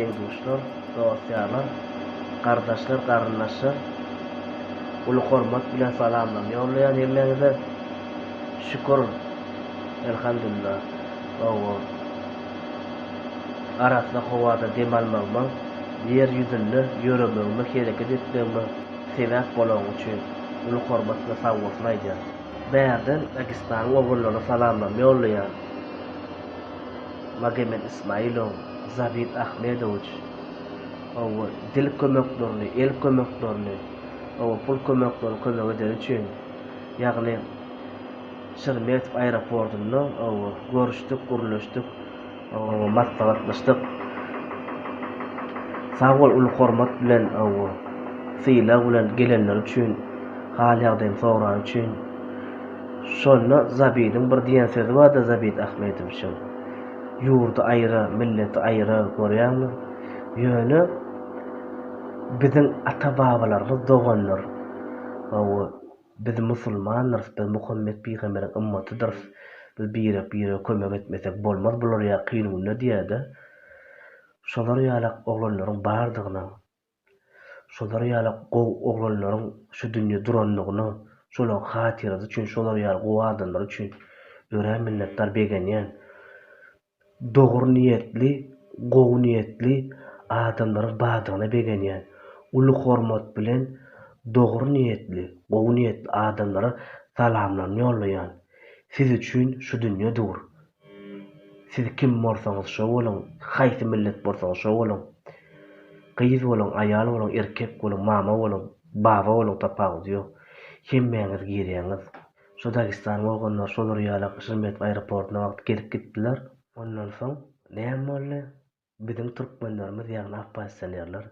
deň-duşlar, dost-ýarlar, gardaşlar, garyndaşlar. Uly hormat bilen salamlarymy ýollaýan hemmäňize. Şükür, Elhamdülillah. Hawa. Arassa howada dem almagyma, ýer ýüzünde ýöremegime, hereket etmegime sebäp bolanyň üçin uly hormat we sagbolsun aýdýan. Bärden Dagestanyň oglanlaryna salamlarymy ýollaýan. Magomed Ismailow, Zabit Ahmedowiç, hawa, dil kömeklerini, el kömeklerini, hawa, pul kömeklerini kömek edeni üçin, ýagny Şermetow aeroportynda, hawa, görüşdik, gürleşdik, hawa, maslahatlaşdyk. Sag bol, uly hormat bilen, hawa, sylag bilen gelenleri üçin, hal-ýagdaýymy sorany üçin. Şonda Zabidiň bir diýen sözi bardy Zabit Ahmedowiçiň. Ýurdy aýra, milleti aýra görýäňmi? Ýöne biziň ata-babalarymyz dogandyr. Hawa, biz musulmandyrys, biz Muhammet pygamberiň ymmatydyrys. Biz birek-birege kömek etmesek bolmaz bular ýa kyn günde diýýär-de. Şolar ýalak oglanlaryň bardygyna Şolar ýaly gowy oglanlaryň şu dünýe duranlygyna, şolaň hatyrasy üçin, şolar ýaly gowy adamlar üçin örän minnetdar begenýän. Dogry niýetli, gowy niýetli adamlaryň bardygyna begenýän. Uly hormat bilen dogry niýetli, gowy niýetli adamlara salamlarymy ýollaýan. Siz üçin şu dünýe dur. Siz kim bolsaňyz şo boluň, haýsy millet bolsaňyz şo boluň. Gyz boluň, aýal boluň, erkek boluň, mama boluň, baba boluň tapawudy ýok. Hemmäňiz girýäňiz. Şo Dagestanyň oglanlary şolar ýalak Şeremetýewo aeroportyna wagt gelip gitdiler. Ondan soň näme boldy? Biziň türkmenlerimiz ýagny oppozisionerler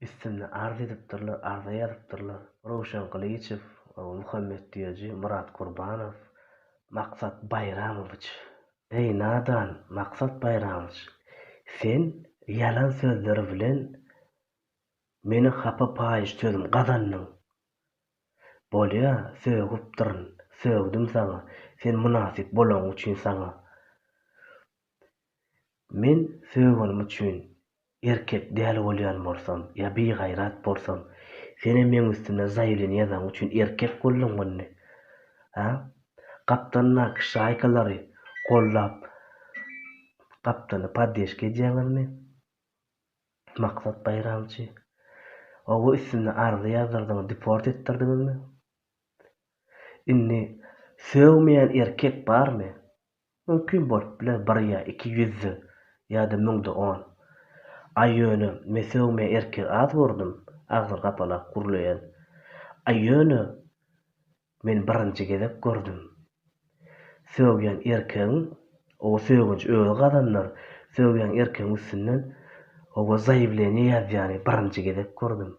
Üstümde arz edipdirler, arza ýazypdyrlar. Röwşen Gylyjow, Muhammet Düýeji, Myrat Kurbanow, Maksat Baýramowiç. Eý, nadan, Maksat Baýramowiç, sen ýalan sözler bilen meniň hapa paýyş sözüm gazandyň. Bolýa, sögüpdirin, sögdüm saňa, sen mynasyp bolanyň üçin saňa. Men sögenim üçin erkek däl bolýan bolsam ýa bigaýrat bolsam, senem meň üstümden zaýawleniýe ýazanyň üçin erkek bolduňmy indi? Hä? Gapdalyndaky şaýkalary goldap gapdalyny poddežka edýäňizmi? Maksat Baýramçy. Oba üstünde arza ýazdyrdyňyz, deport etdirdiňizmi? Indi sögmeýän erkek barmy? Mümkin bolup biler bir ýa iki ýüzde ýa-da müňde on. Aý ýöne men sögmeýän erkegi az gördüm, agzyny gapalap gürleýän. Aý ýöne men birinji gezek gördüm. Sögýän erkegiň o sögünji özi gazandyr, sögýän erkegiň üstünden oba zaýawleniýe ýazýany birinji gezek gördüm.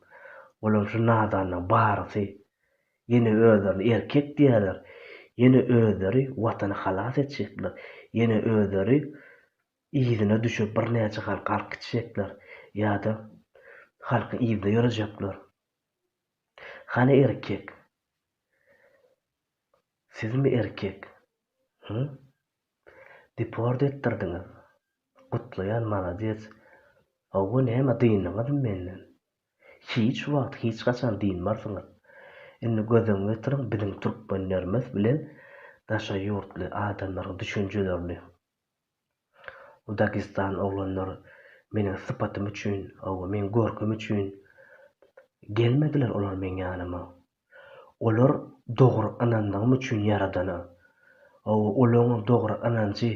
Olam şu nadanlaň barysy. Ýene özlerini erkek diýýärler, ýene özleri Watany halas etjekler, ýene özleri yzyna düşüp birnäçe halky alyp gitjekler ýa-da halkyň yzynda ýörejekler. Hany erkek? Sizmi erkek? Hü? Deport etdirdiňiz. Gutlaýan malades. Hawa näme dyndyňyzmy menden? Hiç wagt hiç haçan dynmarsyňyz. Indi göz öňüne getiriň biziň türkmenlerimiz bilen daşary ýurtly adamlaryň düşünjelerini. Bu Dagestan oglanlar meniň sypatym üçin, hawa meň görküm üçin gelmediler olar meň ýanyma. Olar dogry ynandygym üçin Ýaradana. Hawa, olaryňam dogry ynanjy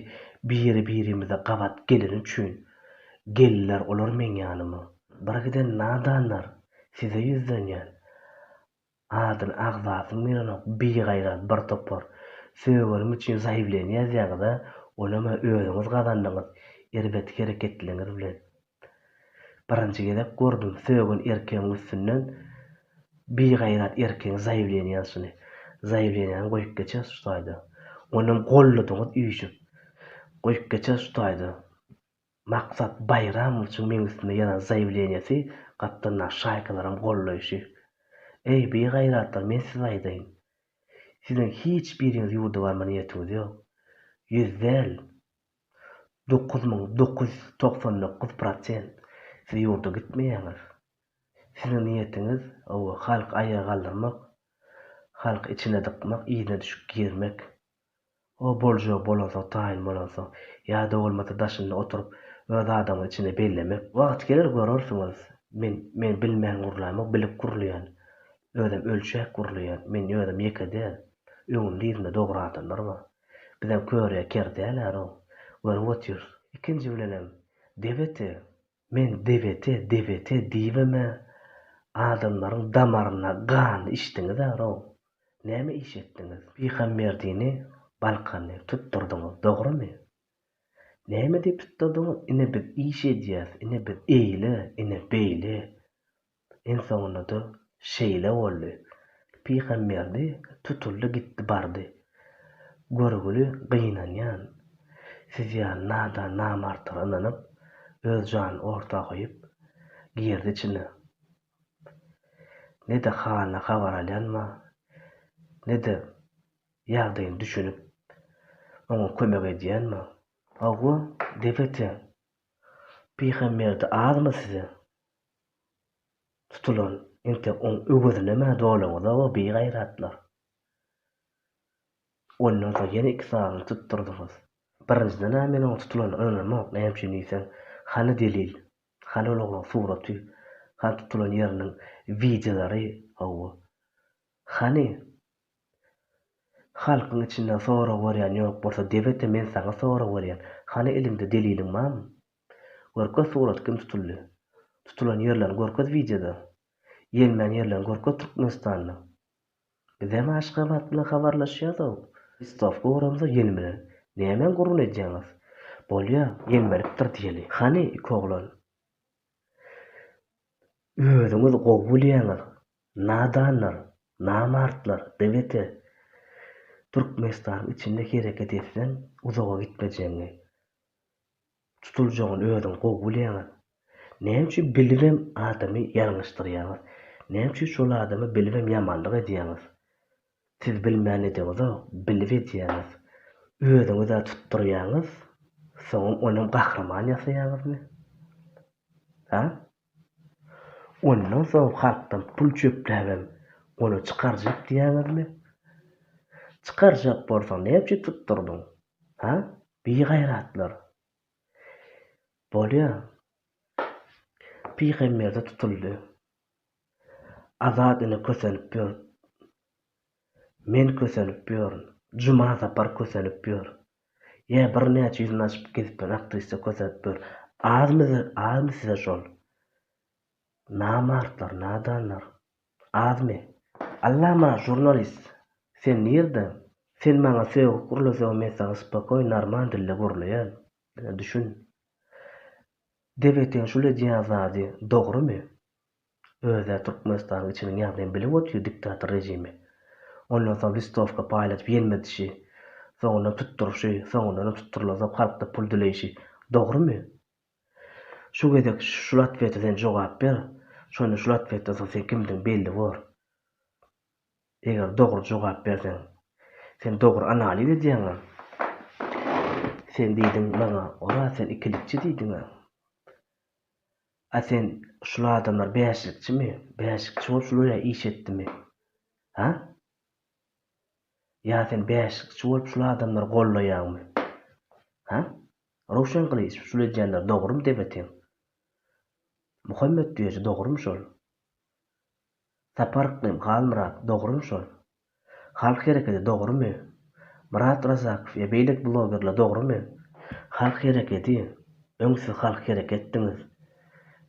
biri-birimize gabat geleni üçin geldiler olar meň ýanyma. Birgiden nadanlar, size ýüzlenýän. Adyny agzasym gelenok, bigaýrat bir topar. Sögenim üçin zaýawleniýe ýazýaňyz-a, onam-a özüňiz gazandyňyz erbet hereketleňiz bilen. Birinji gezek gördüm sögen erkegiň üstünden bigaýrat erkegiň zaýawleniýe ýazyşyny. Zaýawleniýäni goýup geçeris şu taýda. Onam golladyňyz üýşüp. Goýup geçeris şu taýda. Maksat Baýramowiçiň meň üstüme ýazan zaýawleniýesi gapdalyndaky şaýkalaram gollaýşy. Eý bigaýratlar men size aýdaýyn. Siziň hiç biriňiz ýurda barma niýetiňiz ýok. Ýüz däl. 9999 prosent. Siz ýurda gitmeýäňiz. Siziň niýetiňiz, hawa, halky aýaga galdyrmak, halky içine dykmak, yzyna düşüp girmek. O boljagy bolansoň, taýyn bolansoň, ýa-da bolmasa daşynda oturyp, öz adamyňyzy içine bellemek. Wagty geler görersiňiz. Men, men bilmän gürlämok, bilip gürleýän. Özem ölçäp gürleýän. Men özüm ýeke däl. Öňümde-yzymda dogry adamlar bar. Bizem kör ýa ker däl-ä-row. Görüp otyrys. Ikinji bilenem, debete, Men debete, debete diýibem-ä adamlaryň damaryna ganyny içdiňiz-ä-row. Näme iş etdiňiz? Pygamberdini, Balkany tutdurdyňyz, dogrumy? Näme diýip tutdurdyňyz? Ine biz iş edýäs, ine biz eýle, ine beýle. Iň soňunda-da şeýle boldy. Pygamberdi tutuldy gitdi bardy. Görgüli gynanýan. Siz ýaly nadan namartlara ynanyp, öz janyny orta goýup, girdi içine. Ne-de halyna habar alýan bar, ne-de ýagdaýyny düşünip, oňa kömek edýän bar. Hawa, debete, Pygamberdi azmy size? Tutulan entek oň öwezinem-ä dolaňyzog-a bigaýratlar. Ondan soň ýene iki sanyny tutdurdyňyz. Birinjiden-ä men oň tutulanyna ynanamok, näme üçin diýseň, hany delil, hany ol oglan suraty, hany tutulan ýeriniň wideolary, hawa, hany? Halkyň içinden sorag berýän ýok bolsa debete men saňa sorag berýän, hany eliňde deliliň barmy? Görkez surat kim tutuldy. Tutulan ýerlerini görkez wideoda. Ýelmän ýerlerini görkez Türkmenistanda. Bizem Aşgabat bilen habarlaşýazow. Listowka göremzok ýelmenen. Nämäň gürrüňini edýäňiz. Bolýa, ýelmenipdir diýeli. Hany iki oglan. Özüňiz gowy bilýäňiz. Nadanlar, namartlar, debete. Türkmenistanyň içinde hereket etseň uzaga gitmejegiňi. Tutuljagyny özüňiz gowy bilýäňiz. Näme üçin bilibem adamy ýalňyşdyrýaňyz? Näme üçin şol adama bilibem ýamanlyk edýäňiz? Siz bilmän edeňizok, bilip edýäňiz. Özüňiz-ä tutdurýaňyz, soňam onam gahryman ýasaýaňyzmy? Ha? Ondan soň halkdan pul çöpläbem ony çykarjak diýýäňizmi? Çykarjak bolsaň näme üçin tutdurdyň? Ha? Bigaýratlar. Bolýa. Pygamberde tutuldy. Azat ine kösenip ýör. Men kösenip ýörün. Juma Sapar kösenip ýör. Ýa birnäçe ýüzüni açyp gezip ýören aktrisa kösenip ýör. Azmy azmy size şol? Namartlar, nadanlar. Azmy? Allama žurnalist, sen nirde? Sen maňa sögüp gürleseň men saňa spokoý normal dilde gürleýän. Ine düşün. Debetiň şul edýän zady dogrymy? Özä Türkmenistanyň içiniň ýagdaýyny bilip otyr diktator režimi. Ondan soň listowka paýladyp ýelmedişi, soňundan tutduryşy, soňundanam tutdurylansoň halkda pul dileýşi dogrymy? Şu gezek şul otwete sen jogap ber, şonda şul otwetden soň sen kimdigiň belli bor. Eger dogry jogap berseň. Sen dogry analiz edýäňä. Sen diýdiň maňa Oraz sen ikilikçi diýdiňä. A sen şul adamlar bäşlikçimi? Bäşlikçi bolup şular ýa iş etdimi? Ha? Ýa sen bäşlikçi bolup şul adamlary gollaýaňmy? Ha? Röwşen Gylyjow şul edýänleri dogrymy debeteň? Muhammet Düýeji dogrymy şol? Sapar Yklym Halmyrat dogrymy şol? Halk hereketi dogrymy? Myrat Razakow ýa beýleki blogerler dogrymy? Halk hereketi, öň siz halk hereketdiňiz.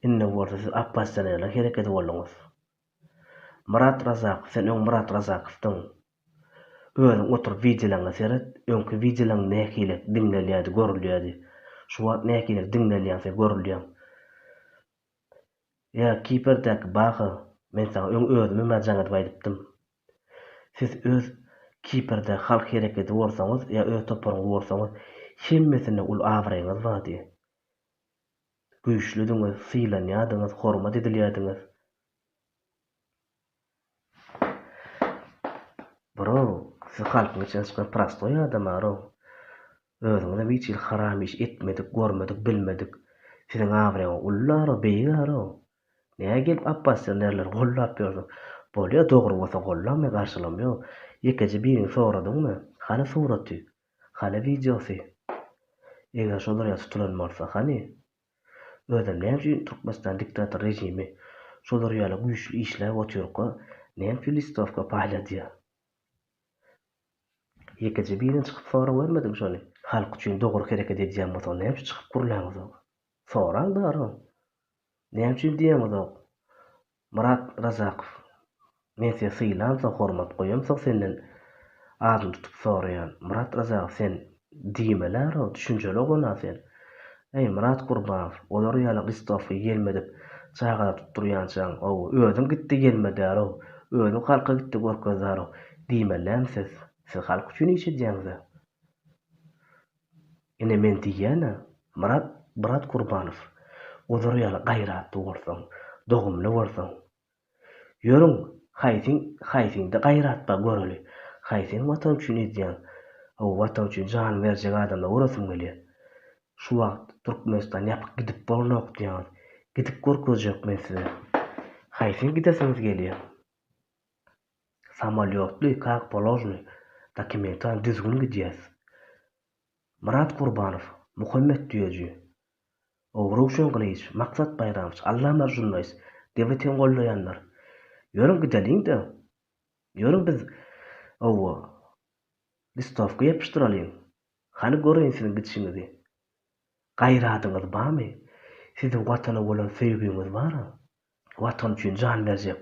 Indi bolsa siz oppozisionerler hereketi bolduňyz. Myrat Razakow sen öň Myrat Razakowdyň. Özüň oturyp wideolaňa seret, öňki wideolaň nähili diňlelýärdi, görülýärdi. Şu wagt nähili diňlelýäň sen, görülýäň. Ýa Kiprdäki Baha, men saňa öň özümem-ä jaň edip aýdypdym. Siz öz Kiprde halk hereketi bolsaňyz ýa öz toparyňyz bolsaňyz, hemmesinde uly abraýyňyz bardy. Güýçlüdiňiz, sylanýardyňyz, hormat edilýärdiňiz. Bro, siz halkyň içinden çykan prostoý adam-a, bro. Özüňizem hiç hili haram iş etmedik, görmedik, bilmedik. Siziň abraýyňyz ullarow, beýigarow. Näme gelip oppozisionerleri gollap ýörsüň? Bolýa dogry bolsa gollaň men garşylygym ýok. Ýekeje birini soradyňmy? Hany suraty? Hany wideosy? Eger şolar ýaly tutulan bolsa hany? Özem näme üçin Türkmenistan diktator režimi şolar ýaly güýçli işläp otyrka näme üçin listowka paýladýar? Ýekeje birini çykyp sorag bermediň şony. Halk üçin dogry hereket edýän bolsaň näme üçin çykyp gürläňizok? Soraň daryň. Näme üçin diýeňizok? Myrat Razakow Men seni sylamsoň hormat goýamsoň senden adyny tutup soraýan. Myrat Razakow sen diýmelärow düşünjeli oglan-a sen. Eý Myrat Gurbanow olar ýaly listowka ýelmedip çagalar tutdurýançaň ow özüň gitde ýelmedärow özüň halka gitde görkezärow diýmelämi siz? Siz halk üçin iş edýäňizä. Ine men diýýän-ä, Myrat Myrat Gurbanow, olar ýaly gaýratly bolsaň, dogumly bolsaň. Ýörüň, haýsyň, haýsyňda gaýrat bar göreli. Haýsyň Watan üçin edýäň? Hawa, Watan üçin janyny berjek adamlary göresim gelýär. Şu wagt Türkmenistan ýapyk gidip bolanok diýýäňiz. Gidip görkezjek men size. Haýsyň gidesiňiz gelýär? Samolýotly, kak položny, dokumentan düzgün gidýäs. Myrat Gurbanow, Muhammet Düýeji, Röwşen Gylyç, Maksat Baýramowiç, Allamar žurnaýs, DWT-ni gollaýanlar. Ýörüň gideliň-de. Ýörüň biz, hawa, listowka ýapyşdyralyň. Hany göreýin siziň gidişiňizi. Gaýradyňyz barmy? Siziň Watana bolan söýgüňiz bar-a? Watan üçin jan berjek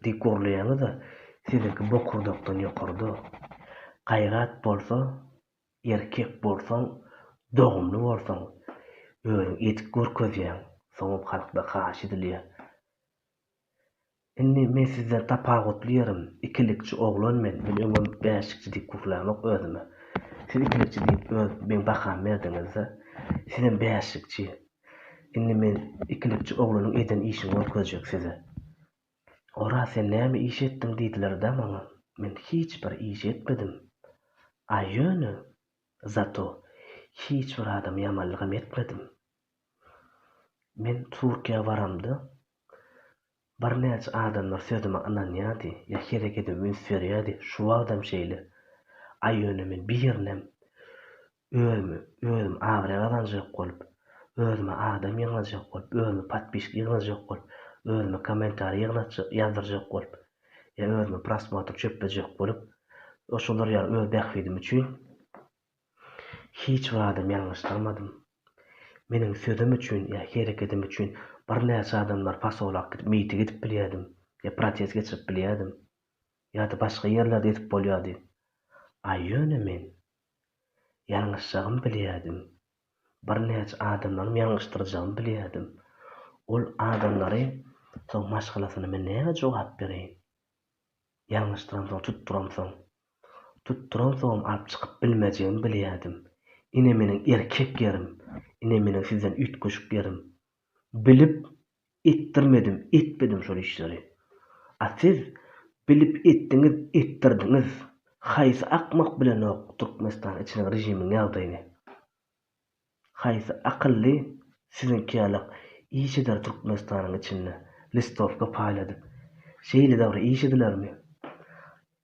diýip gürleýäňiz-ä, siziňki bokurdakdan ýokarda. Gaýrat bolsa, erkek bolsaň, dogumly bolsaň, özüň edip görkezýäň, soňam halkda haýyş edilýär. Indi men sizden tapawutly ýerim, ikilikçi oglan men, men öňem bäşlikçi diýip gürlämok özüme. Siz ikilikçi diýip öz meň bahamy berdiňiz-de, sizem bäşlikçi. Indi men ikilikçi oglanyň eden işini görkezjek size. Oraz sen näme iş etdiň diýdiler-dä maňa. Men hiç bir iş etmedim. A ýöne, zato, hiç bir adama ýamanlygam etmedim. Men Türkiýä baramda birnäçe adamlar sözüme ynanýardy ýa herekedime üns berýärdi, şu wagtam şeýle. A ýöne men birinem özümi özüm abraý gazanjak bolup, özüme adam ýygnajak bolup, özüme podpisk ýygnajak bolup, özüme kommentariý ýygnatjak ýazdyrjak bolup ýa özüme prosmotr çöplejek bolup, şolar ýaly öz bähbidim üçin Hiç bir adam ýalňyşdyrmadym. Meniň sözüm üçin ýa herekedim üçin birnäçe adamlar pasolak gidip miting edip bilýärdim ýa protest geçirip bilýärdim. Ýa-da başga ýerlerde edip bolýardy. A ýöne men ýalňyşjagymy bilýärdim. Birnäçe adamlaryň ýalňyşdyrjagymy bilýärdim. Ol adamlary soň maşgalasyna men näme jogap bereýin? Ýalňyşdyramsoň tutduramsoň. Tutduransoňam alyp çykyp bilmejegimi bilýärdim. Ine meniň erkek ýerim, ine meniň sizden üýtgeşik ýerim. Bilip etdirmedim, etmedim şol işleri. A siz bilip etdiňiz, etdirdiňiz. Haýsy akmak bilenok Türkmenistanyň içiniň režimiň ýagdaýyny. Haýsy akylly siziňki ýalak iş eder Türkmenistanyň içinde listowka paýladyp. Şeýle dogry iş edilermi?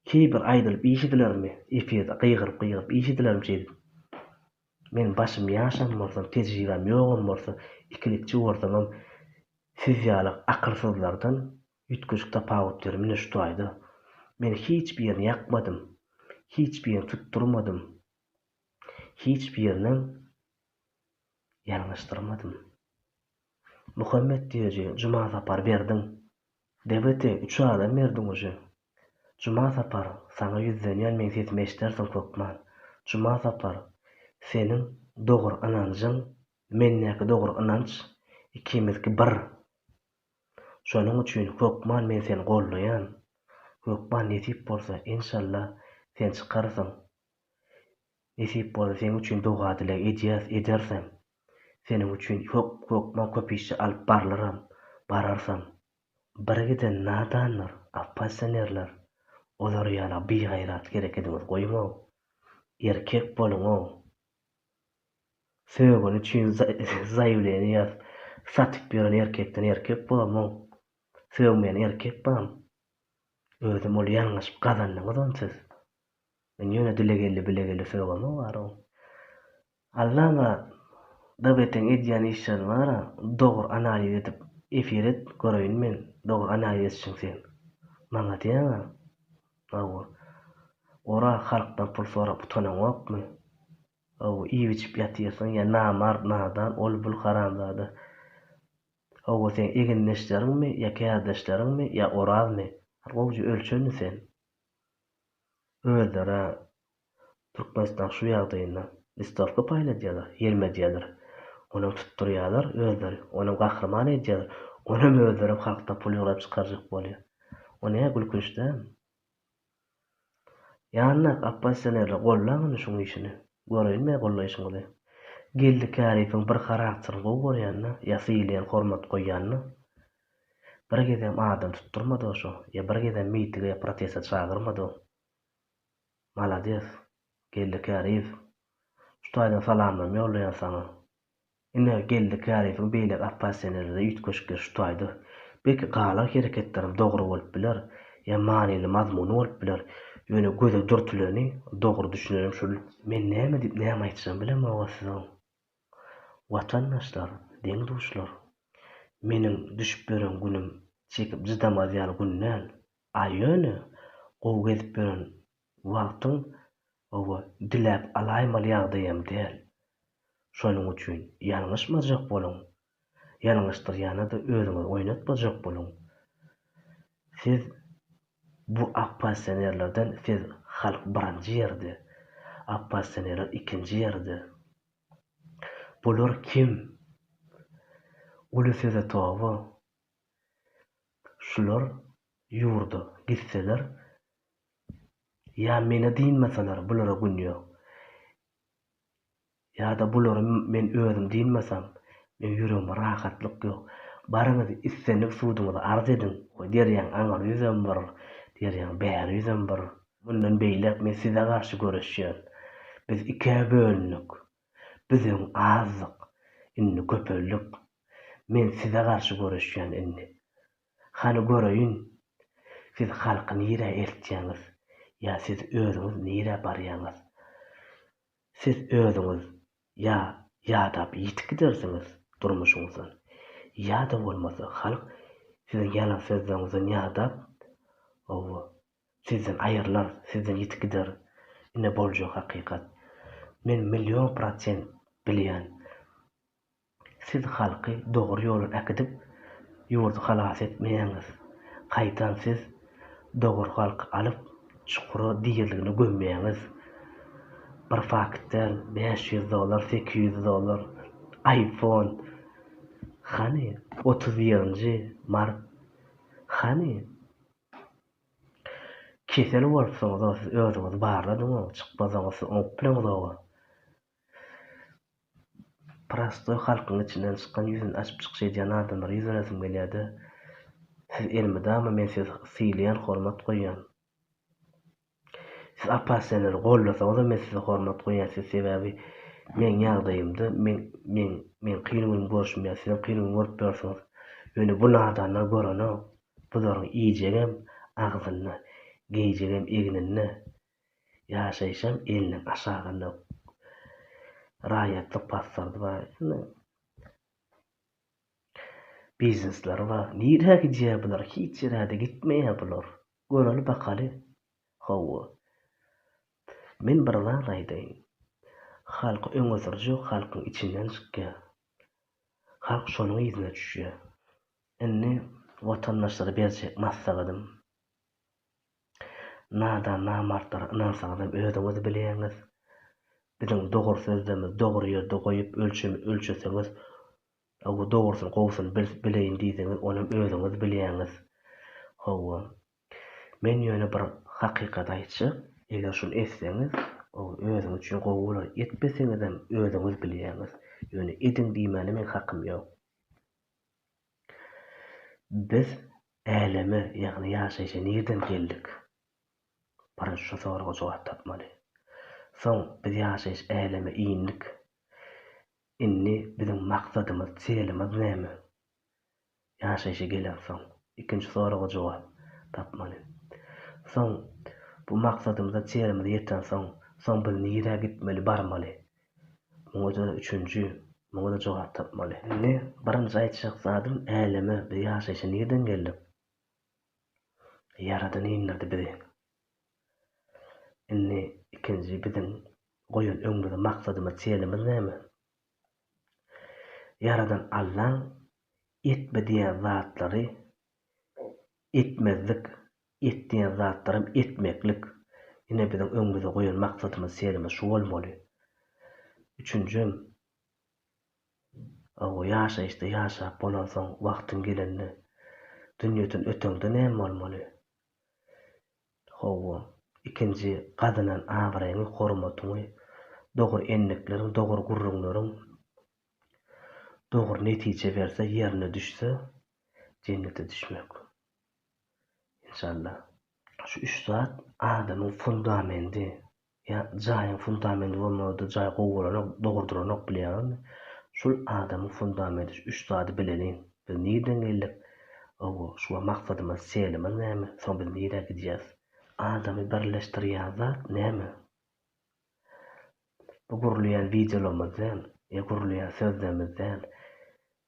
Heý bir aýdylyp iş edilermi? Efirde gygyryp gygyryp iş edilermi şeýdip? Men başym ýaşam bolsam tejribäm ýogam bolsa ikilikçi bolsamam siz ýalak akylsyzlardan üýtgeşik tapawut ýerim ine şu taýda. Men hiç birini ýakmadym. Hiç birini tutdurmadym. Hiç birinem ýalňyşdyrmadym. Muhammet diýeji Juma Sapar berdiň. DWT üç adam berdiň uje. Juma Sapar saňa ýüzlenýän meň sesimi eşidersiň hökman. Juma Sapar seniň dogry ynanjyň mendäki dogry ynanç ikimizki bir. Şonuň üçin hökman men seni gollaýan. Hökman nesip bolsa enşalla sen çykarsyň. Nesip bolsa seň üçin doga-dileg edýäs, edersem. Seniň üçin hök, hökman köp işçi alyp barlaram, bararsam. Birgiden nadanlar, oppozisionerler, olar ýala bigaýrat herekediňizi goýuň-ow. Erkek boluň-ow. Sögeni üçin zaýawleniýe ýazyp. Satyp ýören erkekden erkek bormuň? Sögmeýän erkek barmy? Özem ol ýalňyşyp gazandyňyz ony siz. Men ýöne dile geldi bile geldi sögemok arow. Allamyrat DBT-iň edýän işlerini bara dogry analiz edip efir et göreýin men dogry analiz etşiň sen. Maňa diýäňä. Hawa. Ora halkdan pul sorap utanaňokmy? Hawa iýip içip ýatyrsyň ýa namart nadan ol bul haramzada. Hawa seň egindeşleriňmi ýa kärdeşleriňmi ýa Orazmy? Gowja ölçenmi sen? Özlerä Türkmenistan şu ýagdaýynda listowka paýladýarlar, ýelmedýärler. Onam tutdurýarlar özleri, onam gahryman edýärler, onam özlerem halkdan pul ýygnap çykarjak bolýar. O nä gülkünç dälmi? Ýanyndaky oppozisionerler gollaň indi şuň işini. Göreýin men gollaýşyňyzy. Geldi Käriýewiň bir harakterini gowy görýän-de, ýa sylaýan, hormat goýýan-da. Bir gezegem adam tutdurmady o şo, ýa bir gezegem mitinge ýa proteste çagyrmady o. Malades, Geldi Käriýew. Şu taýdan salamlarymy ýollaýan saňa. Ine, Geldi Käriýewiň beýleki oppozisionerlere üýtgeşik ýeri şu taýda. Belki galan hereketlerem dogry bolup biler, ýa manyly mazmuny bolup biler, ýöne göze dürtüleni, dogry düşünenem şul. Men näme diýip näme aýtjagymy bilemog-a siziň. Watandaşlar, deň-duşlar, meniň düşüp ýören günüm çekip cydamaz ýaly gün däl. A ýöne gowy gezip ýören wagtyň oba diläp alaýmaly ýagdaýam däl. Şonuň üçin ýalňyşmajak boluň. Ýalňyşdyrýana-da özüňizi oýnatmajak boluň. Siz bu oppozisionerlerden siz halk birinji ýerde, oppozisionerler ikinji ýerde. Bular kim? Uly söze toba. Şular ýurda gitseler ýa meni dynmasalar bulara gün ýok. Ýa-da bulary men özüm dynmasam, meň ýüregime rahatlyk ýok. Baryňyz islendik suduňyza arz ediň. Derýaň aňry ýüzem bir, derýaň bäri ýüzem bir. Mundan beýläk men size garşy göreşýän. Biz ikä bölündik. Biz öň azdyk, indi köpeldik. Men size garşy göreşýän indi. Hany göreýin, siz halky nirä eltýäňiz ýa siz özüňiz nirä barýaňyz? Siz özüňiz ýa ýadap ýitip gidersiňiz durmuşyňyzdan, ýa-da bolmasa halk siziň ýalan sözleriňizden ýadap, hawa, Sizden aýrylar, sizden ýitip gider. Ine boljak hakykat. Men million prosent bilýän. Siz halky dogry ýola äkidip, ýurdy halas etmeýäňiz. Gaýtam siz dogry halky alyp, çukura diriligine gömýäňiz. Bir fakt däl, 500 dollar, 800 dollar, iPhone. Hany 31-nji mart? Hany? Kesel bolupsyňyz-ow siz özüňizi barladyňow çykmasaňyz siz oňup bileňizow. Prostoý halkyň içinden çykan ýüzüni açyp çykyş edýän adamlara ýüzlenesim gelýärde siz elmydama men sizi sylaýan hormat goýýan. Siz oppozisionerleri gollasaňyzam men size hormat goýýan siz sebäbi meň ýagdaýymda meň meň meň kyn günüm görşüm ýaly sizem kyn gün görüp ýörsüňiz. Ýöne bu nadanlar görenok. Bularyň iýjegem agzynda, geýjegem egninde, ýaşaýşam eliniň aşagynda. Raýatlyk pasporty bar. Indi biznesleri bar. Nirä gidýär bular? Hiç ýere-de gitmeýär bular. Göreli bakaly. Hawa. Men bir zat aýdaýyn. Halky öňe sürjek halkyň içinden çykýar. Halk şonuň yzyna düşýär. Indi watandaşlara berjek maslahatym, nadan namartlara ynansaňyzam özüňiz bilýäňiz. Biziň dogry sözlerimizi dogry ýerde goýup ölçemi ölçeseňiz Hawa dogrusyny gowusyny bileýin diýseňiz onam özüňiz bilýäňiz. Hawa. Men ýöne bir hakykaty aýtjak. Eger şuny etseňiz, o özüňiz üçin gowy bolar. Etmeseňizem özüňiz bilýäňiz. Ýöne ediň diýmäne meň hakym ýok. Biz äleme, ýagny ýaşaýşa nirden geldik? Birinji şu soraga jogap tapmaly. Soň biz ýaşaýyş äleme indik. Indi biziň maksadymyz, celimiz näme? Ýaşaýşa gelensoň, ikinji soraga jogap tapmaly. Soň bu maksadymyza, celimize ýetensoň, soň biz nirä gitmeli, barmaly? Muňa-da üçünji, muňa-da jogap tapmaly. Indi birinji aýtjak zadym, äleme, biz ýaşaýşa nirden geldik? Ýaradan indirdi bizi. Indi ikinji biziň goýan öňümize maksadymyz, çelimiz näme? Ýaradan Allaň etme diýen zatlary etmezlik, et diýen zatlaram etmeklik. Ine biziň öňümize goýan maksadymyz, çelimiz şu bolmaly. Üçünjem, hawa, ýaşaýyşda ýaşap bolansoň, wagtyň gelende dünýeden öteňde näme bolmaly? Hawa, ikinji gazanan abraýyňy, hormatyňy, dogry endikleriň, dogry gürrüňleriň dogry netije berse, ýerine düşse, jennete düşmek. Enşalla. Şu üç zat adamyň fundamendi. Ýa jaýyň fundamendi bolmasa-da jaý gowy bolanok, dogry duranok bilýäňizmi? Şul adamyň fundamenti şu üç zady bileliň. Biz nirden geldik? Hawa, şu wagt maksadymyz, çelimiz näme? Soň biz nirä gidýäs? Adamy birleşdirýän zat näme? Bu gürleýän wideolarymyz däl, ýa gürleýän sözlerimiz däl.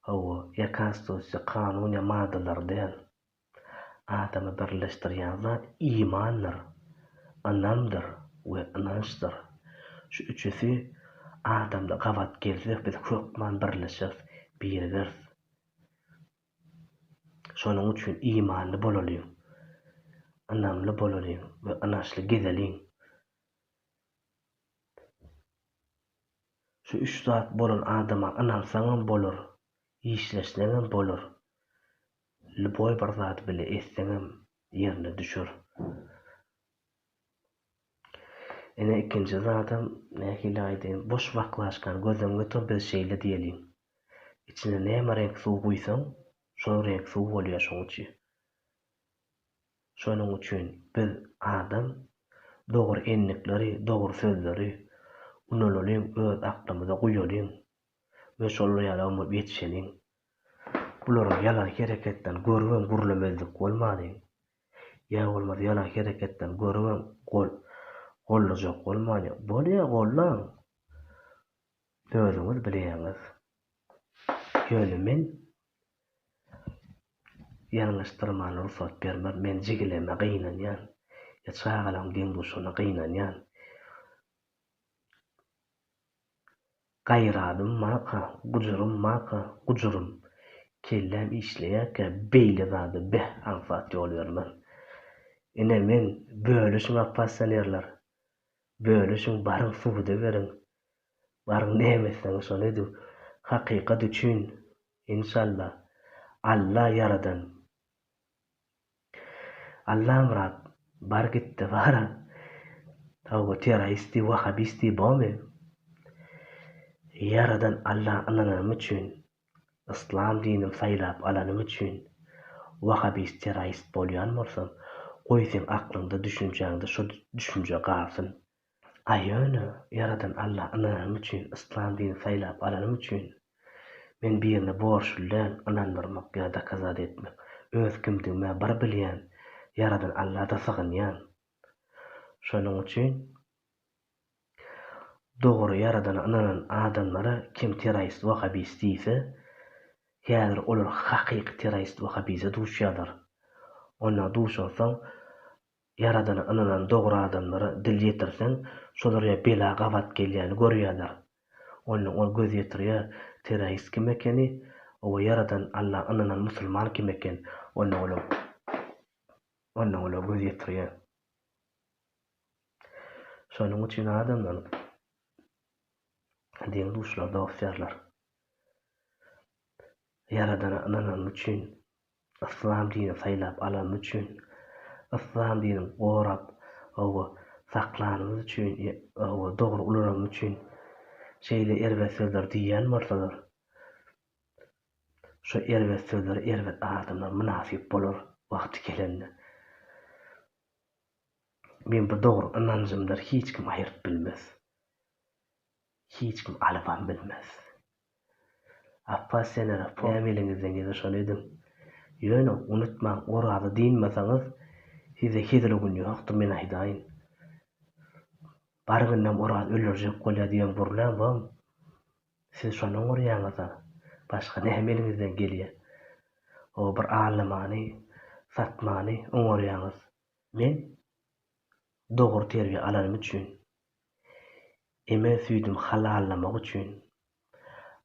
Hawa, ýa konstitusiýa, kanun ýa maddalar däl. Adamy birleşdirýän zat imandyr, ynamdyr we ynançdyr. Şu üçüsi adamda gabat gelse biz hökman birleşeris, birigeris. Şonuň üçin imanly bolalyň, ynamly bolalyň we ynançly gezeliň. Şu üç zat bolan adama ynansaňam bolar, işleşseňem bolar. Lýuboý bir zady bile etseňem ýerine düşer. Ine ikinji zadam nähili aýdaýyn boş baklaşkany göz öňüňe getir biz şeýle diýeliň. Içine näme reňk suw guýsaň şol reňk suw bolýar şoň üçi. Şonuň üçin biz adam dogry endikleri dogry sözleri ulanalyň öz aklymyza guýalyň we şolar ýaly bolup ýetişeliň. Bularyň ýalan hereketlerini görübem gürlemezlik bolmalyň. Ýa bolmasa ýalan hereketlerini görübem gol gollajak bolmalyň. Bolýa gollaň. Özüňiz bilýäňiz. Ýöne men ýalňyşdyrmana rugsat bermerin. Men jigileme gynanýan. Ýa çagalaryň deň-duşuna gynanýan. Gaýradym barka, gujurym barka, gujurym. Kelläm işleýärkä beýle zada beh aňsat ýol bermen. Ine men bölüşiň oppozisionerler. Bölüşiň baryň suda beriň. Baryň näme etseňiz şony ediň. Hakykat üçin enşalla Alla ýaradan Allamyrat bar gitde bara hawa terrorist diý wahabist diý bomy Ýaradan Alla ynananym üçin Yslam dinini saýlap alanym üçin wahabist terrorist bolýan bolsam goý seň aklyňda düşünjäňde şo düşünje galsyn A ýöne, Ýaradan Alla ynananym üçin, yslam dinini saýlap alanym üçin, men birine borçly däl ynandyrmak ýa dokazat etmek. Öz kimdigim-ä bir bilýän, Ýaradan Alla-da sygynýan. Şonuň üçin, dogry Ýaradana ynanan adamlara kim terrorist, wahabist diýse, häzir olar hakyky terrorist, wahabise duşýarlar. Onda duşansoň, Ýaradana ynanan dogry adamlara dil ýetirseň, şolar ýa bela gabat gelýäni görýäler. Onda ol göz ýetirýär, terrorist kim ekeni, owa Ýaradan Alla ynanan musulman kim eken, onda olar onda olar göz ýetirýär. Şonuň üçin adamlar deň-duşlar, dost-ýarlar Ýaradana ynanany üçin Yslam dinini saýlap alanymyz üçin, Yslam dinini gorap, hawa, saklanymyz üçin, hawa, dogry ulananymyz üçin şeýle erbet sözleri diýýän bolsalar, şo erbet sözlere erbet adamlar mynasyp bolar wagty gelende. Men bu dogry ynanjymdan hiç kim aýryp bilmez. Hiç kim alybam bilmez. Appasenere näme eliňizden gelse şony ediň. Ýöne unutmaň Orazy dynmasaňyz size hezil gün ýokdur men aýdaýyn. Baryň indem Oraz öldürjek bolýa diýen gürläň bam. Siz şony oňarýaňyza. Başga näme eliňizden gelýä. O bir aldamany, satmany oňarýaňyz. Men dogry terbiýe alanym üçin, emen süýdümi halallamak üçin,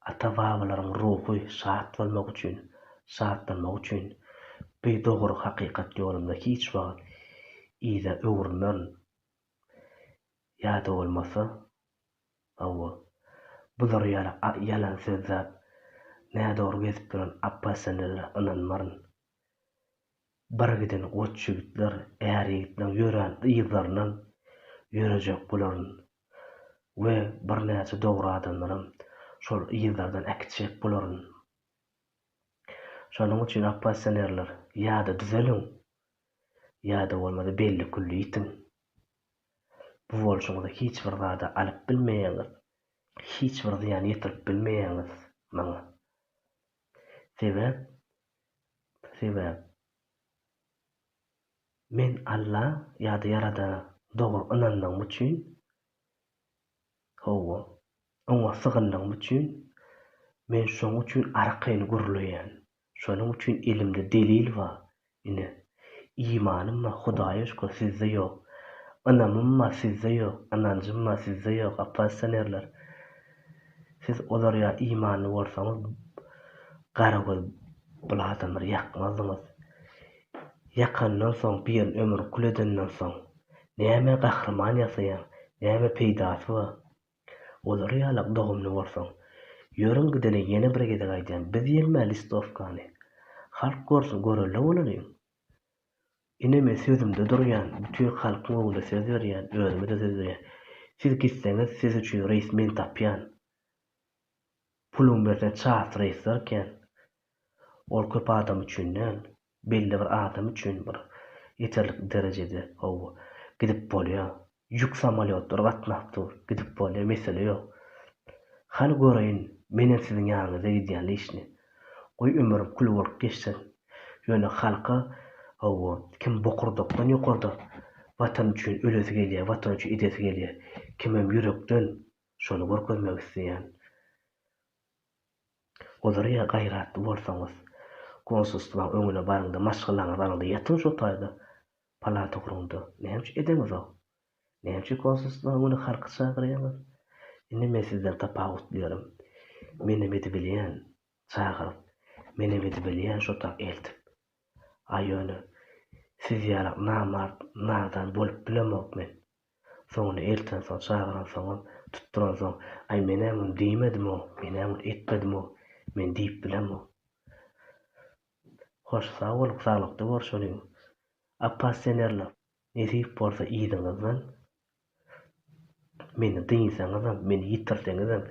ata-babalaryň ruhy şat bolmagy üçin, şatlanmagy üçin bu dogry hakykat ýolunda hiç wagt yza öwrülmerin. Ýa-da bolmasa, hawa, bular ýaly ýalan sözläp, nädogry gezip duran oppozisionerlere ynanmaryn. Birgiden goç ýigitler, är ýigitleriň ýörän yzlaryndan ýörejek bolaryn we birnäçe dogry adamlaram şol yzlardan äkitjek bolaryn. Şonuň üçin oppozisionerler ýa-da düzeliň, ýa-da bolmasa belli-külli ýitiň. Bu bolşuňyza hiç bir zada alyp bilmeýäňiz, hiç bir zyýan ýetirip bilmeýäňiz maňa. Sebäp Sebäp, men Alla ýa-da Ýaradana dogry ynandygym üçin, hawa, Oňa sygyndygym üçin, men şoň üçin arkaýyn gürleýän. Şonuň üçin elimde delil bar. Ine, imanym bar, Hudaýa şükür, sizde ýok. Ynamym bar, sizde ýok. Ynanjym bar, sizde ýok, oppozisionerler. Siz olar ýaly imanly bolsaňyz, garagöz bul adamlary ýakmazdyňyz. Ýakandan soň, birini ömrüni kül edenden soň, näme gahryman ýasaýaň, näme peýdasy bar? Olar ýalak dogumly bolsaň. Ýörüň gideliň ýene bir gezek aýdýan, biz ýeňmä listowkany. Halk görsün, görelde bolalyň. Ine men sözümde durýan, bütin halkyň öňünde söz berýän, özüme-de söz berýän. Siz gitseňiz, siz üçin reýs men tapýan. Puluň berseň ças reýsler kän. Ol köp adam üçin däl, belli bir adam üçin bir ýeterlik derejede, hawa, gidip bolýar. Ýük samolýotlary gatnap dur, gidip bolýar, mesele ýok. Hany göreýin, menem siziň ýanyňyza gidýän lişni. Goý ömrüm kül bolup geçsin. Ýöne halka, hawa, kim bokurdakdan ýokarda Watan üçin ölesi gelýär, Watan üçin edesi gelýär, kimem ýürekden şony görkezmek isleýän. Olar ýa gaýratly bolsaňyz, konsulstwaň öňüne baryňda maşgalaňyzy alyňda ýatyň şo taýda, palata guruňda. Näme üçin edeňizok? Näme üçin konsulstwaň öňüne halky çagyrýaňyz? Indi men sizden tapawutlyaryn. Menem edibilýän çagyryp, menem edibilýän şo tak eltip. A ýöne siz ýalak namart, nadan bolup bilemok men. Soňunda eltensoň, çagyransoňam, tutduransoň, Aý, men-ä muny diýmedim-ow, men-ä muny etmedim-ow, men diýip bilemok. Hoş, sag boluň, saglykda görşeliň. Oppozisionerler, nesip bolsa yzyňyzdan meni dynsaňyzam, meni ýitirseňizem,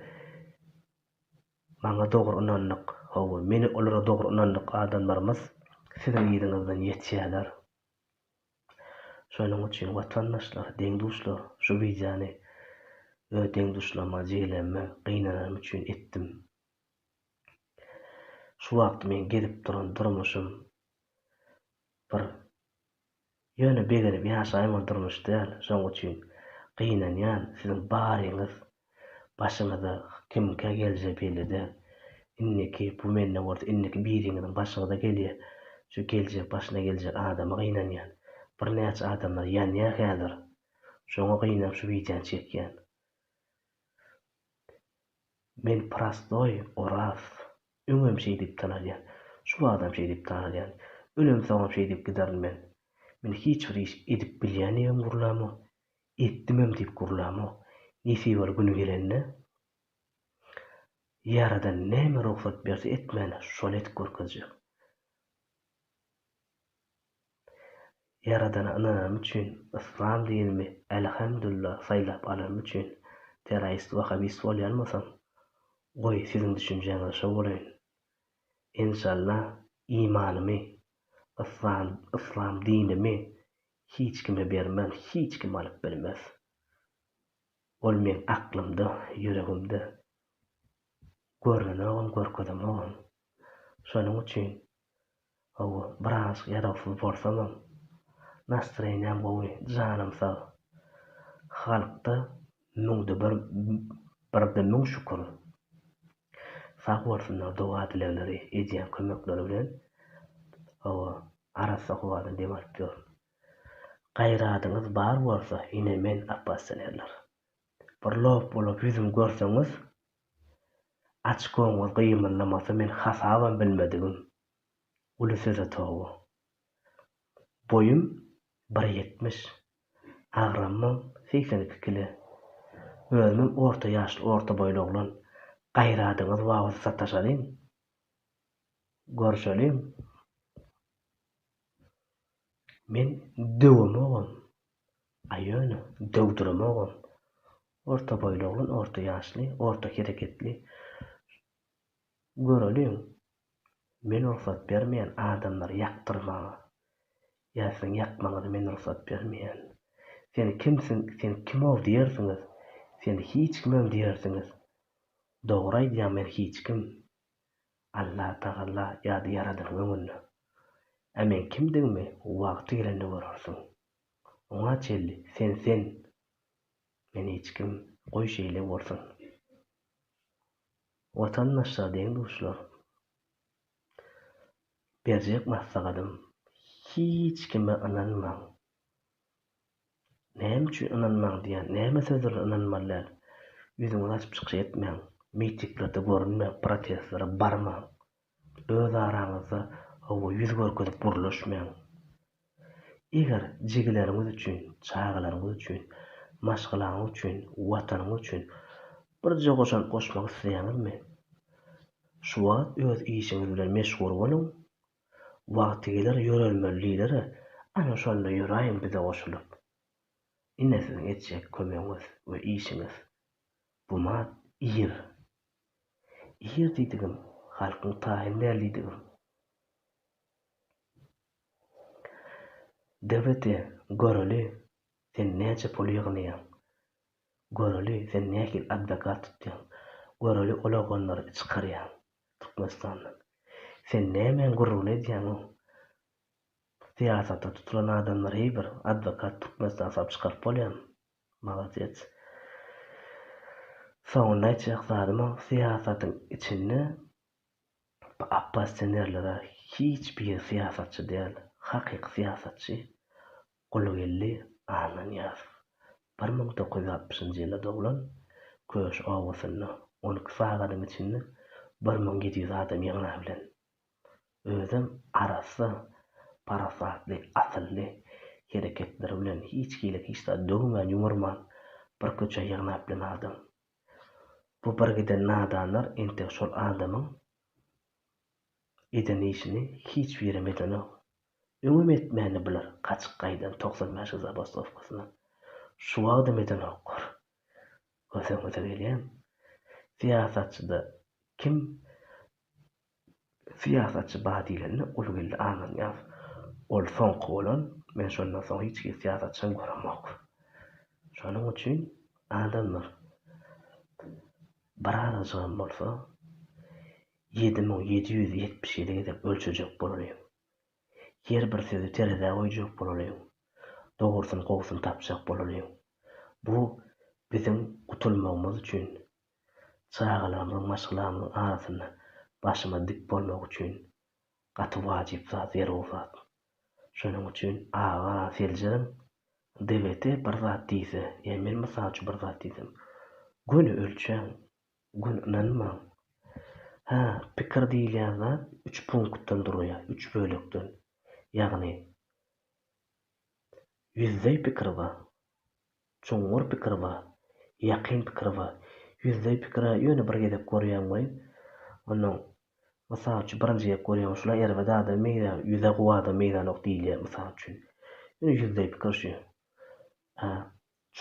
maňa dogry ynandyk, hawa, meni olara dogry ynandyk adamlarymyz siziň yzyňyzdan ýetýärler. Şonuň üçin watandaşlar, deň-duşlar şu wideony öz deň-duşlaryma, jigilerime gynananym üçin etdim. Şu wagt meň gezip duran durmuşym bir ýöne begenip ýaşaýmaly durmuş däl. Şonuň üçin gynanýan siziň baryňyz Başyňyza kimiňkä geljegi belli däl. Indiki bu mende bolsa indiki biriňiziň başyňyza gelýär. Şu geljek başyna geljek adama gynanýan. Birnäçe adamlar ýanýar häzir. Şoňa gynanyp şu wideony çekýän. Men prostoý Oraz. Öňem şeý diýip tanalýan. Şu wagtam şeý diýip tanalýan. Ölemsoňam şeý diýip giderin men. Men hiç bir iş edip bilýän diýibem gürlämok. Etdimem diýip gürlämok. Nesibeli güni gelende, Ýaradan näme rugsat berse etmäne, şony edip görkezjek. Ýaradana ynananym üçin, yslam dinimi, älhemdullah, saýlap alanym üçin, terrorist, wahabist bolýan bolsam, goý, siziň düşünjäňiz şo bolaýyn. Enşalla, imanymy, yslam, yslam dinimi Hiç kime bermen, hiç kim alyp bilmez. Ol meň aklymda, ýüregimde. Görnenogam, görkezemogam. Şonuň üçin, hawa, birazajyk ýarawsyz bolsamam, nastroýeniýam gowy, janym sag. Halkda müňde bir, birde müň şükür. Sag bolsunlar doga-dilegleri, edýän kömekleri bilen, hawa, arassa howadan dem alyp ýörün. Gaýradyňyz bar bolsa, ine men oppozisionerler. Bir lop bolup ýüzümi görseňiz, Açkoňyz gymyldamasa men hasabam bilmedigim. Uly söze toba. Boýum bir 70, agramym 82 kile. Özümem orta ýaşly orta boýly oglan. Gaýradyňyz bar bolsa sataşalyň. Görşeliň. Men döwemogam. A ýöne döwdüremogam. Orta boýly oglan, orta ýaşly, orta hereketli. Göreliň. Men rugsat bermeýän adamlary ýakdyrmaga. Ýa siziň ýakmagyňyza men rugsat bermeýän. Sen kimsiň, sen kimow diýersiňiz. Sen hiç kimem diýersiňiz. Dogry aýdýaň men hiç kim. Allatagala ýa-da Ýaradanyň öňünde. Ä meň kimdigimi wagty gelende görersiň. Oňa çenli sen sen, men hiç kim, goý şeýle bolsun. Watandaşlar, deň-duşlar, berjek maslahatym, hiç kime ynanmaň. Näme üçin ynanmaň diýýän, näme sözlere ynanmaly däl? Ýüzüňizi açyp çykyş etmäň, mitinglerde görünmäň, protestlere barmaň. Öz araňyzda hawa ýüz görkezip gürleşmäň. Eger jigileriňiz üçin, çagalaryňyz üçin, maşgalaňyz üçin, watanyňyz üçin birje goşant goşmak isleýäňizmi? Şu wagt öz işiňiz bilen meşgul boluň, wagty geler ýörelmeli diýlere, ana şonda ýöräýiň bize goşulyp. Ine siziň etjek kömegiňiz we işiňiz. Bu mat ir. Ir diýdigim, halkyň taýyn däl diýdigim. DWT, göreli, sen näçe pul ýygnaýaň? Göreli, sen nähili adwokat tutýaň? Göreli, ol oganlary çykarýaň Türkmenistandan. Sen nämäň gürrüňini edýäň-ow? Syýasatda tutulan adamlary heý bir adwokat Türkmenistana salyp çykaryp bolýarmy? Maladets. Soňunda aýtjak zadym syýasatyň içinde bu oppozisionerlere hiç biri syýasatçy däl. Hakyky syýasatçy Gulgeldi Annanyýazow. 1960-njy ýylda doglan, Köşi obasynda 12 sagadyň içinde 1700 adam ýygnabilen. Özem arassa, parasatly, asylly hereketleri bilen hiç hili hiç zat döwmän, ýumurman bir köçä ýygnap bilen adam. Bu bir giden nadanlar entek şol adamyň eden işini hiç birem edenok. Öňem etmändi bular gaçyp gaýdan 95 zabastowkasyna. Şu wagtam edenoklar. Göz öňüňize gelýämi? Syýasatçyda kim Syýasatçy bar diýlende Gulgeldi Annanyýaz. Ol soňky bolan, men şondan soň hiç hili syýasatçam göremok. Şonuň üçin adamlar birazajygam bolsa 7777 gezek ölçejek bolalyň. Her bir sözi terezä goýjak bolalyň. Dogrusyny gowusyny tapjak bolalyň. Bu biziň gutulmagymyz üçin Çagalarymyzyň, maşgalamyzyň arasynda başymyz dik bolmagy üçin gaty wajyp zat, zerur zat. Şonuň üçin aga seljeriň, DWT bir zat diýse, ýa men mysal üçin bir zat diýsem, göni ölçäň, göni ynanmaň. Hä, pikir diýilýän zat üç punktdan durýar, üç bölekden. Ýagny, ýüzleý pikir bar. Çuňňur pikir bar, ýakyn pikir bar. Ýüzleý pikir-ä ýöne bir gezek görýäň welin, onnoň, mysal üçin, birinji gezek görýäň, şul-a erbet adam meýzär, ýüz-ä gowy adam meýzänok diýilýär, mysal üçin. Ýöne ýüzleý pikir şu. Hä,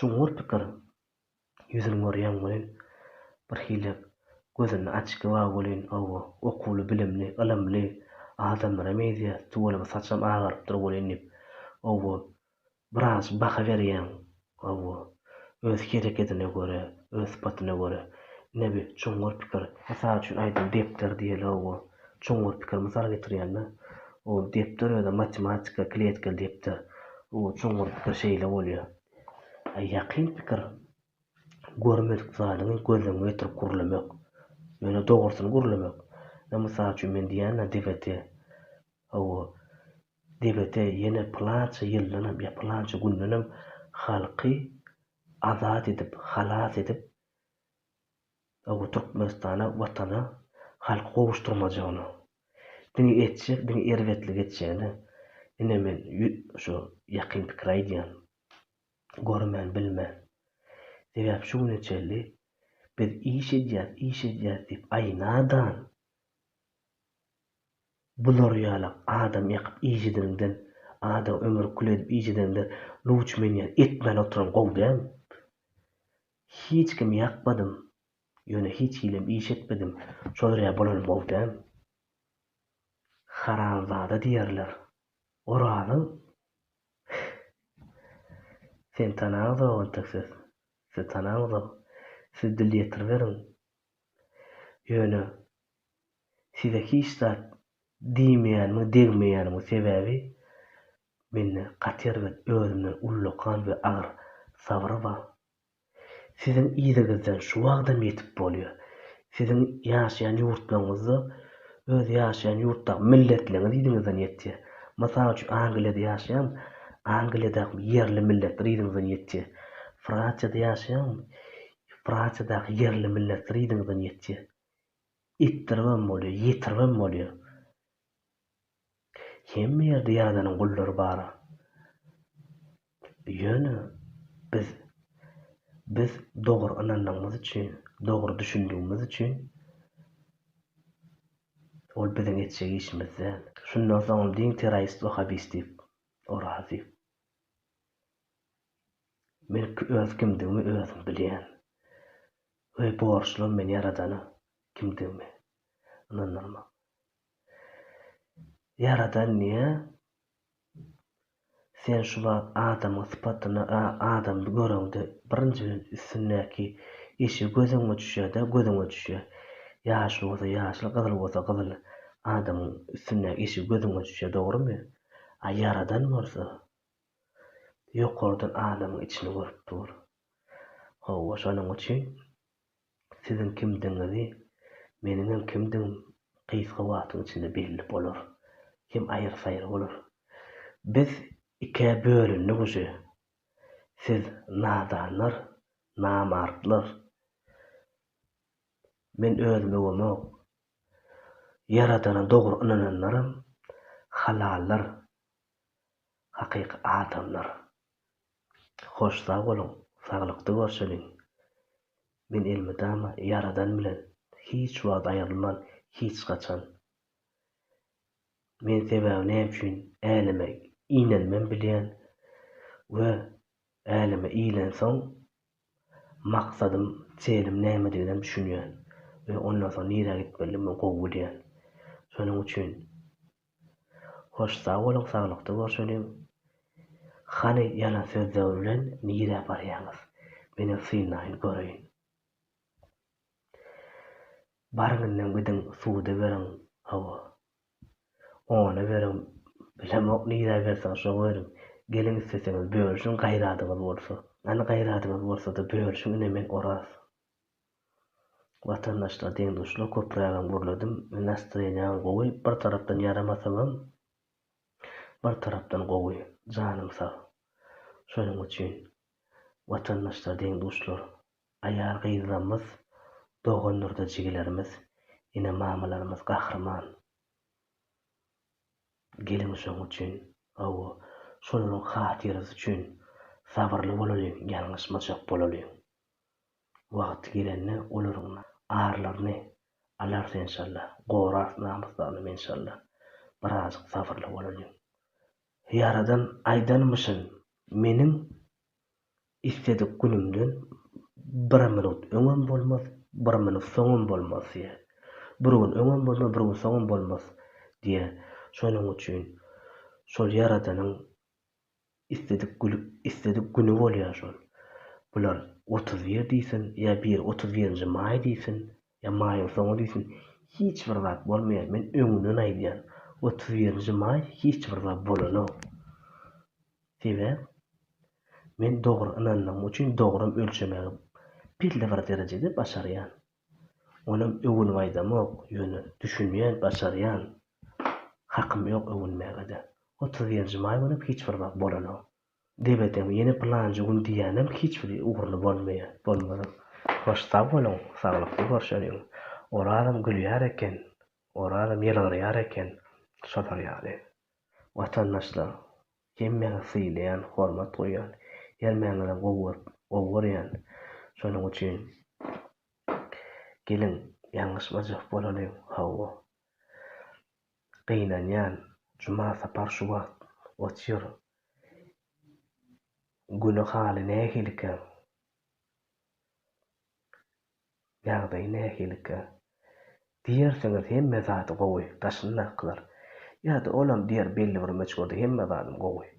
çuňňur pikir, ýüzüni görýäň welin, birhili gözünde açki bar welin, hawa, okuwly, bilimli, ylymly adamlara meýzýär, tüweleme saçam agarypdyr welin diýip, hawa, Biraz baha berýäň, hawa, öz herekedine görä, öz sypatyna görä. Ine bi çuňňur pikir. Mysal üçin aýdym depder diýeli hawa. Çuňňur pikir mysal getirýände. O depder özem matematika kletkaly depder. O çuňňur pikir şeýle bolýar. A ýakyn pikir görmedik zadyňy göz öňüňe getirip gürlemek. Ýöne dogrusyny gürlemek. Ine mysal üçin men diýýän-ä DBT. Hawa. DBT ýene pylança ýyldanam ýa pylança gündenem halky azat edip, halas edip, hawa, Türkmenistana, Watana halky gowuşdyrmajagyna, diňe etjek, diňe erbetlik etjegine, ine men şu ýakyn pikir aýdýan, görmän, bilmän. Sebäp şu güne çenli biz iş edýäs, iş edýäs diýip, aý nadan! Bular ýalak adam ýakyp iş edeniňden adam ömür kül edip iş edeniňden luç men ýaly etmän oturan gowy dälmi? Hiç kimi ýakmadym ýöne hiç hilem iş etmedim şolar ýaly bolanym gowy dälmi? Haramzada diýerler. Orazyň Sen tanaňzok entek siz. Siz tanaňzok. Siz dil ýetiriberiň. Ýöne Size hiç zat diýmeýänimiň, degmeýänimiň sebäbi, mende gaty erbet özümden ullakan we agyr sabyr bar. Siziň yzyňyzdan şu wagtam ýetip bolýar. Siziň ýaşaýan ýurtlaryňyzda öz ýaşaýan ýurtdaky milletleňiz yzyňyzdan ýetýär. Mysal üçin Angliýada ýaşaýaň, Angliýadaky ýerli milletler yzyňyzdan ýetýär. Fransiýada ýaşaýaň, Fransiýadaky ýerli milletler yzyňyzdan ýetýär. Etdiribem bolýar, ýetiribem bolýar. Hemme ýerde Ýaradanyň gullary bar-a. Ýöne biz, biz dogry ynandygymyz üçin, dogry düşündigimiz üçin ol biziň etjek işimiz däl. Şundan soňam diň terrorist wahabist diýip, Oraz diýip. Men öz kimdigimi özüm bilýän. We borçlym men Ýaradana kimdigimi ynandyrmak. Ýaradan diýýär, Sen şu wagt adamyň sypatyny, adamyny göreňde birinji bilen üstündäki eşigi göz öňüňe düşýär-de, gözüňe düşýär. Ýaşyl bolsa ýaşyl, gyzyl bolsa gyzyl adamyň üstündäki eşigi gözüňe düşýär, dogrumy? A Ýaradan bolsa ýokardan adamyň içini görüp dur. Hawa, şonuň üçin siziň kimdigiňizi, meniňem kimdigim gysga wagtyň içinde belli bolar. Hem aýry-saýry bolar. Biz ikä bölündik uje. Siz nadanlar, namartlar. Men özüm öwemok. Ýaradana dogry ynananlaram halallar, hakyky adamlar. Hoş sag boluň, saglykda görşeliň. Men elmydama Ýaradan bilen hiç wagt aýrylman hiç haçan. Men sebäbi näme üçin äleme inenimem bilýän we äleme ilensoň maksadym celim nämediginem düşünýän we ondan soň nirä gitmelidigimem gowy bilýän. Şonuň üçin Hoş sag boluň saglykda görşeliň. Hany ýalan sözler bilen nirä barýaňyz? Menem synlaýyn göreýin. Baryň indem gidiň suda beriň hawa. Ona beriň bilemok nirä berseňiz şoňa beriň. Geliň isleseňiz bölüşiň gaýradyňyz bolsa. Hany gaýradyňyz bolsada bölüşiň ine men Oraz. Watandaşlar deň-duşlar köprägem gürledim. Nastroýeniýam gowy, bir tarapdan ýaramasamam, bir tarapdan gowy, janym sag. Şonuň üçin, watandaşlar deň-duşlar, aýal-gyzlarymyz, dogandyr-da jigilerimiz, ene-mamalarymyz gahryman. Geliň şoň üçin, hawa, şolaryň hatyrasy üçin sabyrly bolalyň, ýalňyşmajak bolalyň. Wagty gelende olaryň arlaryny alarys enşalla, gorarys namyslaryny enşalla. Birazjyk sabyrly bolalyň. Ýaradan aýdanmyşyn, meniň isledik günümden bir minut öňem bolmaz, bir minut soňam bolmaz diýýär. Bir gün öňem bolmaz, bir gün soňam bolmaz diýýär. Şonuň üçin şol Ýaradanyň Isledik gülüp, isledik güni bolýar şol. Bular. 31 diýsin, ýa biri 31-nji maý diýsin, ýa maýyň soňy diýsin, hiç bir zat bolmaýar. Men öňünden aýdýan, 31-nji maý hiç bir zat bolanok. Sebäp, men dogry ynandygym üçin dogram ölçemegi belli bir derejede başarýan. Onam öwünip aýdamok, ýöne düşünýän, başarýan. Hakym ýok öwünmäge-de. 31-nji maý günem hiç bir zat bolanok. Debedeň ýene pylanjy gün diýýänem hiç bir ugurly bolmaýar, bolmazam. Hoş sag boluň, saglykda görşeliň. Orazam gülýär eken, Orazam ýylgyrýar eken, şolar ýaly. Watandaşlar, hemmäňizi sylaýan, hormat goýýan, hermäňizem gowy görüp, gowy görýän. Şonuň üçin geliň, ýalňyşmajak bolalyň, hawa. Gynanýan, Juma Sapar şu wagt otyr. Güni haly nähilikä? Ýagdaýy nähilikä? Diýersiňiz hemme zady gowy, daşyndakylar. Ýa-da olam diýer belli bir möçberde hemme zadym gowy.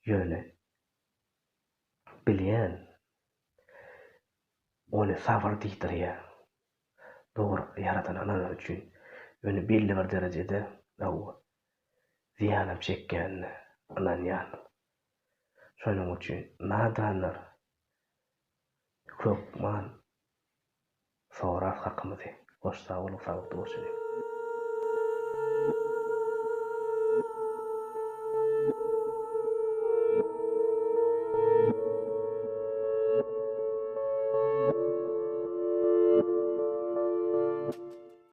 Ýöne bilýän ony sabyr diýdirýär. Dogry Ýaradana ynanany üçin. Ýöne belli bir derejede hawa zyýanam çekýänine ynanýan. Şonuň üçin nadanlar hökman sorar hakymyzy. Hoş sag boluň saglykda görşeliň.